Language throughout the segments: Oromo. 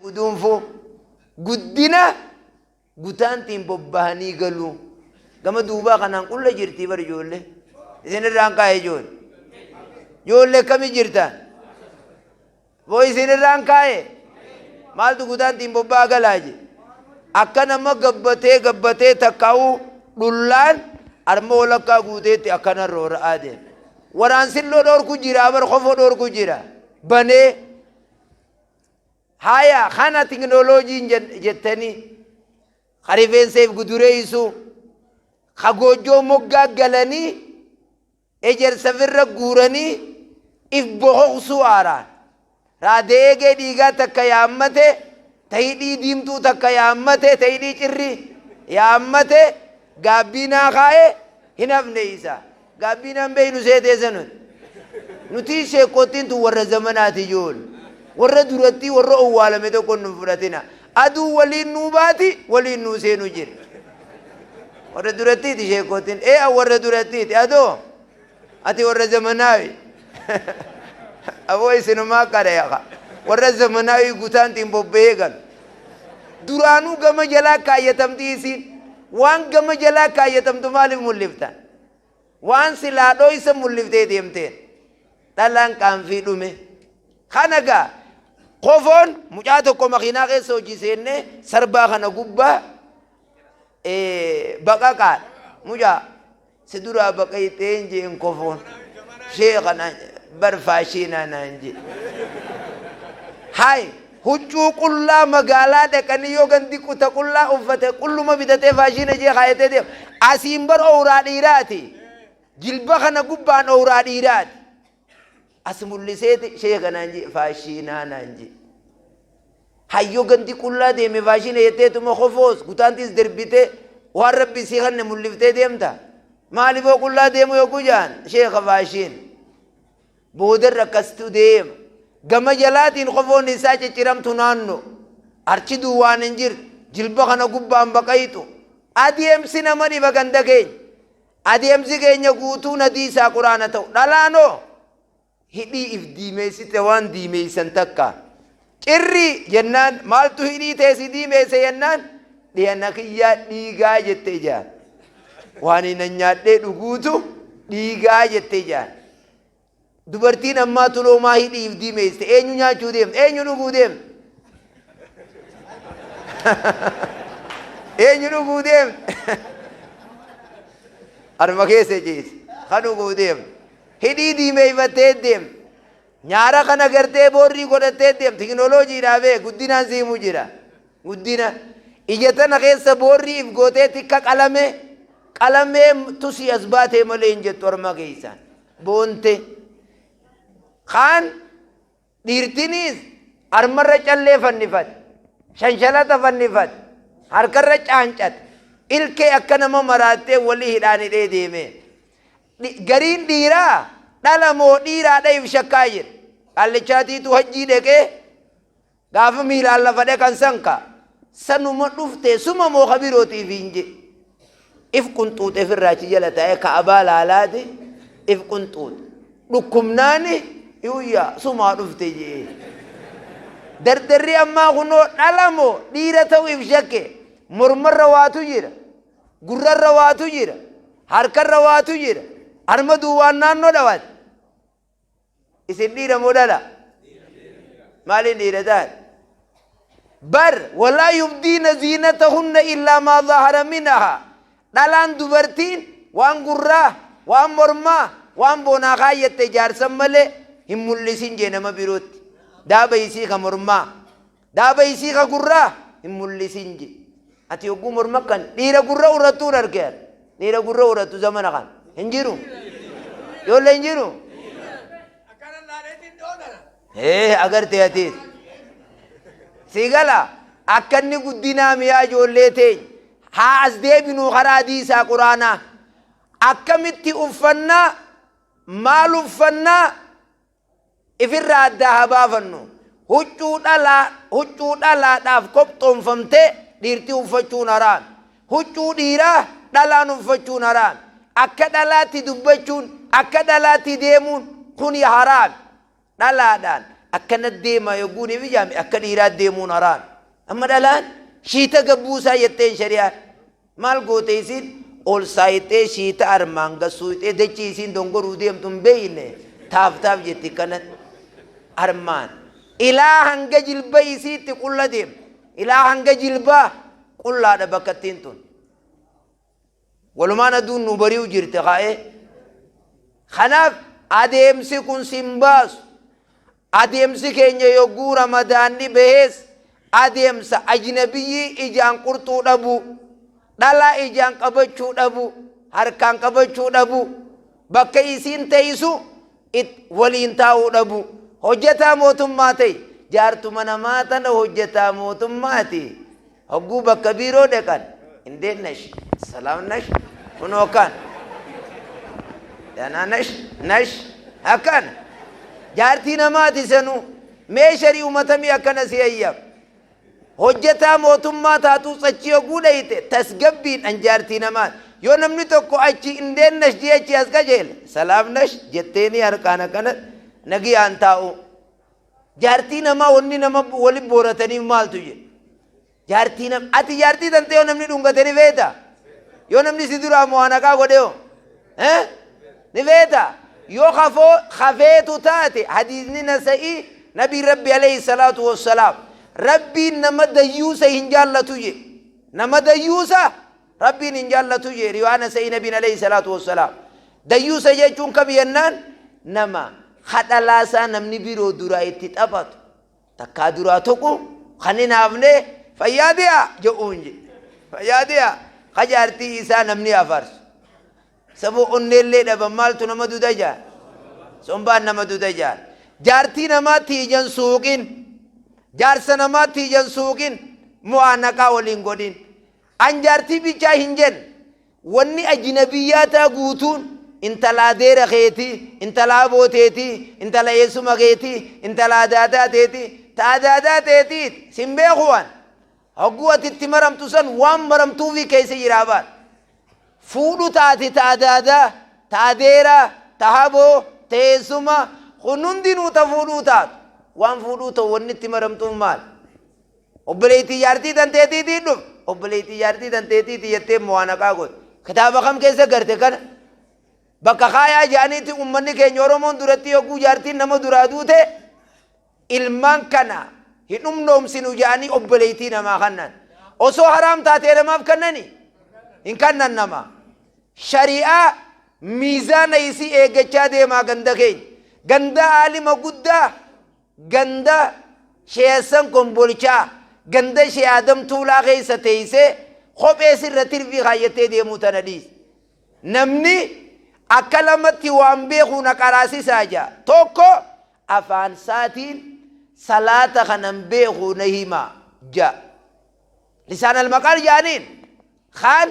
Guduunfuu guddina gutaantiin bobbahanii galuu. Gama duubaa kanaan qulla jirtii bar ijoollee. Isin irraan kaa'e ijoollee. Ijoollee akkami jirtan? Boo isin irraan kaa'e? Maaltu gutaantiin bobba'aa galaa je? Akka nama gabbatee gabbatee takkaa'uu dhullaan arma walakkaa guuteetti akkana roora'aa deema. Waraansilloo dhoorku jira bar kofoo dhoorku jira. Banee Haya kana tiknooloojiin jettanii ka rifeensa if gudureeysu, ka goojjoo moggaa galanii ejersa firra guuranii if bokoksuu aaraan. Raada eegee dhiigaa takka yaammate, ta hidhii diimtuu takka yaammate, ta hidhii cirri yaammate, gaabbiinaa kaa'e hin hafne isa. Gaabbiinaan beeynu seetee sanun. Nutii sheekkoottiin tun warra zamanaati ijool. Warra durattii warra owwaalame tokko nun fudhatina. Aduu waliin nuu baati waliin nuu seenu jira. Warra durattiiti sheekkoottiin. Ee an warra durattiiti. Adoo ati warra zamanaawi. Aboo isinumaa qara yaqa. Warra zamanaawi gutaantiin bobba'ee galu. Duraanuu gama jalaa kaayyatamti isiin. Waan gama jalaa kaayyatamtu maaliif mul'iftan? Waan silaa dhoysa mul'iftee deemteen. Dhalaan qaanfii dhume. Kana gaa kofoon mucaa tokko makiinaa keessa hojii seennee sarbaa kana gubbaa baqaqaadha. Mucaa si duraa baqayxeen jeen kofoon. Sheekha naan bar faashiinaa naan jee. Hayi huccuu qullaa magaalaa dhaqanii yoo gandi quta qullaa uffate qulluma bitatee faashiina jee kaayatee deema. Asiin bar owraa dhiiraati. Jilba kana gubbaan owraa dhiiraati. As mul'iseeti sheeka naan jee faashiinaa naan jee. Hayyoo gandi qullaa deeme faashiina jetteetuma kofoos gutaantiis darbitee waan rabbi sii kanne mul'iftee deemta. Maaliifoo qullaa deemu yogguu jaan sheeka faashiina. Boodarra akkastu deema. Gama jalaatiin kofoon isaa cicciramtu naanno. Archi duwwaan hin jirtu. Jilba kana gubbaan baqayxu. Adeemsi nama dhiba ganda keenya. Adeemsi keenya guutuun hadiisaa quraana ta'u. Dhalaanoo hidhii if diimeessite waan diimeessan takka. Cirri jennaan maaltu hidhii tee si diimeesse jennaan dhiyana kiyyaa dhiigaa jette ijaan. Waan hin nyaadhee dhuguutu dhiigaa jette ijaan. Dubartiin ammaa tunoo maa hidhii if diimeessite eenyu nyaachuu deemte eenyu dhuguu deemte. Eenyu dhuguu deemte. Harma keessa ciise kan dhuguu deemte. Hidhii diimeeffattee deemte. Nyaara kana gartee boorrii godhattee deemte. Tekinooloojiidhaa bee guddinaan siimu jira. Guddina ija tana keessa boorrii if gootee tikka qalame qalamee tusii as baatee malee hin jettu harma keessaan. Boonte. Kaan dhiirtiniis harmarra callee fannifate. Shanshalata fannifate. Harkarra caancate. Ilkee akka nama maraattee walii hidhaan hidhee deemee. Gariin dhiiraa dhala moo dhiiraadha if shakkaa jira. Qaallichaatiitu hajjii dhaqee gaafa miilaan lafa dhaqan san ka sanuma dhufte suma moo ka birootiif hin je. If qunxuuxe ifirraa achi jala taa'ee ka'abaa laalaati if qunxuuxe. Dhukkubnaani yuuyyaa sumaa dhufte jee. Dardarri ammaa kunoo dhala moo dhiira ta'u if shakke mormarra waatu jira. Gurrarra waatu jira. Harkarra waatu jira. Harma duwwaan naannoo dhawate. Isin dhiira moo dhala? Maaliin dhiira ta'an? Bar walaa yubdiina ziinatahunna illaa maa zahara minaha. Dhalaan dubartiin waan gurraa, waan mormaa, waan boonaa kaayyatte jaarsan malee hin mul'isin jee nama birootti. Daaba isii ka mormaa. Daaba isii ka gurraa hin mul'isin je. Ati yogguu morma kan dhiira gurra urattuun arge an. Dhiira gurra urattu zamana kan hin jiru. Ijoollee hin jiru. Ee agarte atiis. Si gala akka inni guddinaa miyaa ijoollee teenya. Haa as deebinuu karaa hadiisaa quraanaa. Akkamitti uffannaa maal uffannaa ifirraa addaa haa baafannu. Huccuu dhalaa huccuu dhalaadhaaf kophxoonfamte dhiirti uffachuun haraami. Huccuu dhiiraa dhalaan uffachuun haraami. Akka dhalaatti dubbachuun akka dhalaatti deemuun kuni haraami. Dhalaadhaan Akkana deemaa yogguun if ijaame akka dhiiraa deemuun haraam. Amma dhalaan shiita gabbuusaa jetteen shari'aan. Maal goote isiin ol saayixee shiita armaan gad suuxee dachii isiin dongoruu deemtu hin beeyne taaf taaf jetti kanatti armaan. Ilaa hanga jilba isiitti qulla deemti. Ilaa hanga jilbaa qullaadha bakkattiin tun. Walumaan aduun nu bari'u jirti kaa'ee. Kanaaf adeemsi kun sin baasu. Adeemsi keenya yogguu Ramadaanni bahees adeemsa ajnabiyyii ijaan qurxuu dhabuu, dhalaa ijaan qabachuu dhabuu, harkaan qabachuu dhabuu, bakka isiin teessu waliin taa'uu dhabuu. Hojjetaa mootummaa ta'i, jaartuma namaa tana hojjetaa mootummaati. Hogguu bakka biiroo dhaqan, indeet nash, salaam nash, kunoo kan. Danaa nash, nash, akkana. Jaartii namaati sanuu. Mee shari'uma tamii akkana si hayyam. Hojjetaa mootummaa taatuu achi yogguu dhayite tasgabbiin an jaartii namaati. Yoo namni tokko achi indeen nash jee achi as qajeele, salaam nash jetteeni harkaan akkana nagiyaan taa'u. Jaartii namaa wanni nama wali boorataniif maaltu jira? Jaartii nam ati jaartii tante yoo namni dhungate ni feeta? Yoo namni si duraa mu'aanaqaa godhe hoo? Eh? Ni feeta? Yoo kafoo kafeetu taate hadiisni nasa'ii nabii rabbi alayhi salaatu wassalaam rabbiin nama dayyuusa hin jaallatu je. Nama dayyuusa rabbiin hin jaallatu je riwaa nasa'ii nabiin alayhi salaatu wassalaam. Dayyuusa jechuun kam jennaan nama kadhalaasaa namni biroo duraa itti taphatu takkaa duraa tuqu kan hin hafne fayyaa di'a jedhuun jedhe. Fayyaa di'a ka jaartii isaa namni afarsu. Saboo onneellee dhaban maaltu nama duda jaa? Sombaan nama duda jaa. Jaartii namaatti ijaan suuqin. Jaarsa namaatti ijaan suuqin. Mu'aanaqaa waliin godhin. An jaartii bichaa hin jenne. Wanni ajnabiyyaataa guutuun intala adeera keetii, intala aboo teetii, intala eessuma keetii, intala adaadaa teetii, ta adaadaa teetiiti sin beeku waan. Hogguu ati itti maramtu san waan maramtuufii keessa jiraa baal. Fuudhu taate ta adaadaa, ta adeeraa, ta haboo, ta eessuma kun hundinuu ta fuudhuu taatu. Waan fuudhuu ta'u wanni itti maramtuuf maal? Obboleettii jaartii tanteetiitiin dhuf. Obboleettii jaartii tanteetiiti jettee muwaanaqaa goote. Kitaaba kam keessa garte kana? Bakka kaayaa jaaniitti uummanni keenya Oromoon duratti yogguu jaartiin nama duraa duute ilmaan kana hin humnoomsinu jaanii obboleettii namaa kannan. Osoo haraam taatee namaaf kannani? Hin kannan namaa. Shari'aa miizaana isii eeggachaa deemaa ganda keenya. Ganda aalima guddaa Ganda Shee Hassan Kombolchaa, ganda Shee Aadam Tuulaa keessa teessee kophee sirra tirfii kaayyattee deemuu tana dhiisi. Namni akka lamatti waan beeku na qaraasisaa jaa. Tokko afaan isaatiin salaata kanan beeku na himaa jaa. Lisaan al-maqaal jaaniin kaan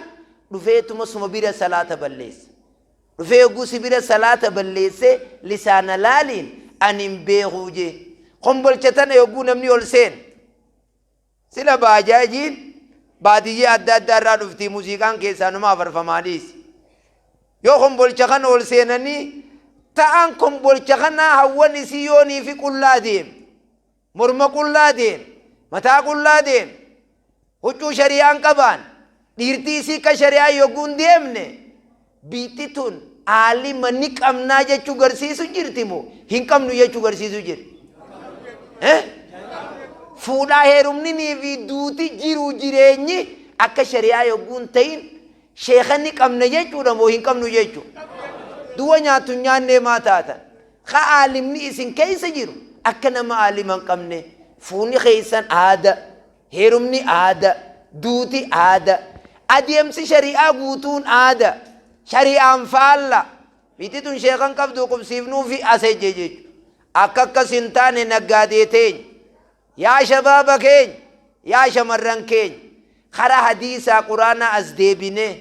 dhufeetuma suma bira salaata balleessa. Dhufee yogguu si bira salaata balleessee lisaana laaliin ani hin beekuu jee. Kombolcha tana yogguu namni ol seene. Sila baajaajiin baadiyyaa adda addaa irraa dhuftii muuziqaan keessaa numa afarfamaa dhiisi. Yoo kombolcha kana ol seenanii ta'an kombolcha kanaa hawwan isii yoonii fi qullaa deeme. Morma qullaa deem, mataa qullaa deem, huccuu shari'aan qabaan, dhiirtii isii akka shari'aa yogguu hin deemne, biitti tun aalima ni qabnaa jechuu garsiisu jirti moo hin qabnu jechuu garsiisu jirti? Eh? Fuudhaa heerumninii fi duuti jiruu jireenyi akka shari'aa yogguu hin ta'in sheeka ni qabna jechuudha moo hin qabnu jechuu? Du'a nyaattu hin nyaannee maa taatan? Ka aalimni isin keessa jiru akka nama aalima hin qabne fuuni keessan aada, heerumni aada, duuti aada, adeemsi shari'aa guutuun aada, shari'aan faalla. Biitti tun sheeka hin qabdu qubsiifnuufi as ejje jechu. Akka akkas hin taane naggaadee teenya. Yaa shabaaba keenya, yaa shamarran keenya, karaa hadiisaa quraanaa as deebinee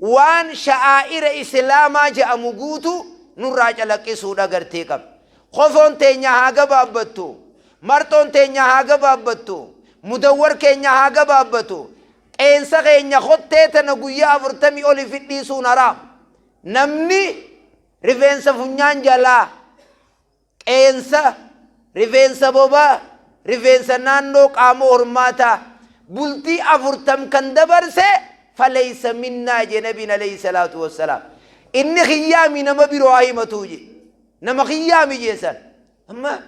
waan sha'aa'ira islaamaa je'amu guutuu nurraa calaqqisuudha gartee qabna. Kofoon teenya haa gabaabbattu, marxoon teenya haa gabaabbattu, mudawwar keenya haa gabaabbatu, qeensa keenya kottee tana guyyaa 40 oli fidhiisuun haraam. Namni rifeensa funyaan jalaa, qeensa, Rifeensa bobaa, rifeensa naannoo qaama hormaataa bultii 40 kan dabarse faleysa minnaa jee nabiin alayhi salaatu wassalaam. Inni kiyyaami, nama biroo haa himatuu jee. Nama kiyyaami jee san. Amma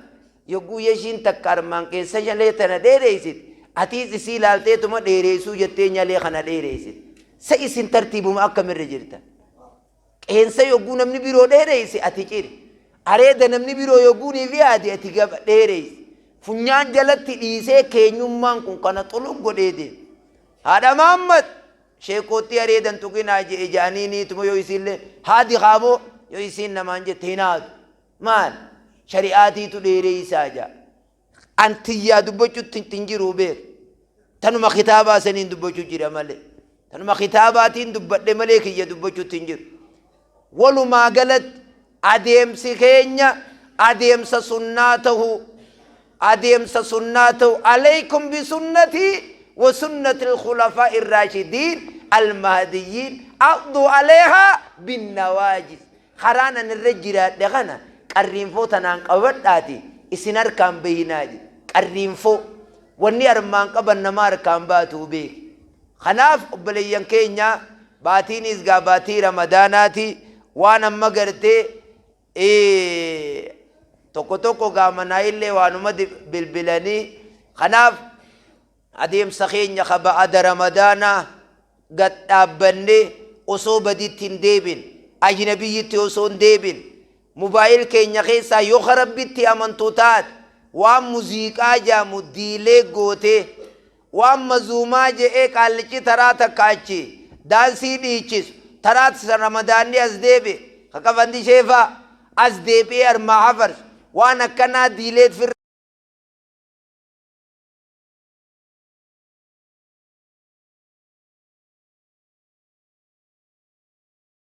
yogguu yeshiin takka armaan keessa nyalee tana dheereysite, atiis isii ilaalteetuma dheereysuu jettee nyalee kana dheereysite. Sa isin tartiibuma akkamirra jirtan? Qeensa yogguu namni biroo dheereyse ati ciri. Areeda namni biroo yogguu ni fi haade ati gaba dheereyse. Funyaan jalatti dhiisee keenyummaan kun kana xuluq godhee deema. Haadha Mahammad sheekootti areedan tuqinaa je'e ja'anii niituma yoo isiillee haadi kaaboo yoo isiin namaan jette hin haadu. Maal? Shari'aatiitu dheereysaa ja'a. An tiyyaa dubbachutti hin jiru beek. Tanuma kitaabaa saniin dubbachuu jira malee. Tanuma kitaabaatiin dubbadhe malee kiyya dubbachutti hin jiru. Walumaa galatti adeemsi keenya adeemsa sunnaa ta'uu, adeemsa sunnaa ta'u, alaykum bisunnatii wa sunnati al-khulafaa ir-raashidiin al-mahdiyyiin addu alayhaa binnawaajis. Karaan ani irra jiraadhe kana qarriinfoo tanaan qabadhaati isin harkaan bahinaa jedhe. Qarriinfoo wanni armaan qaban nama harkaan baatuu beeki. Kanaaf obboleeyyan keenya, baatiinis gaa baatii Ramadaanaati, waan amma gartee tokko tokko gaa manaa illee waanuma bilbilanii, kanaaf adeemsa keenya ka ba'ada Ramadaanaa gad dhaabbannee osoo baditti hin deebin, ajnabiyyitti osoo hin deebin, mobaayil keenya keessaa yoo ka Rabbitti amantu taate waan muziiqaa jaamu diilee gootee, waan mazuumaa je'ee qaallichi taraa takka achi daansii dhiichisu taraa Ramadaanni as deebi'e ka qafandishee faa as deebi'ee armaa hafarsu waan akkanaa diileet firra.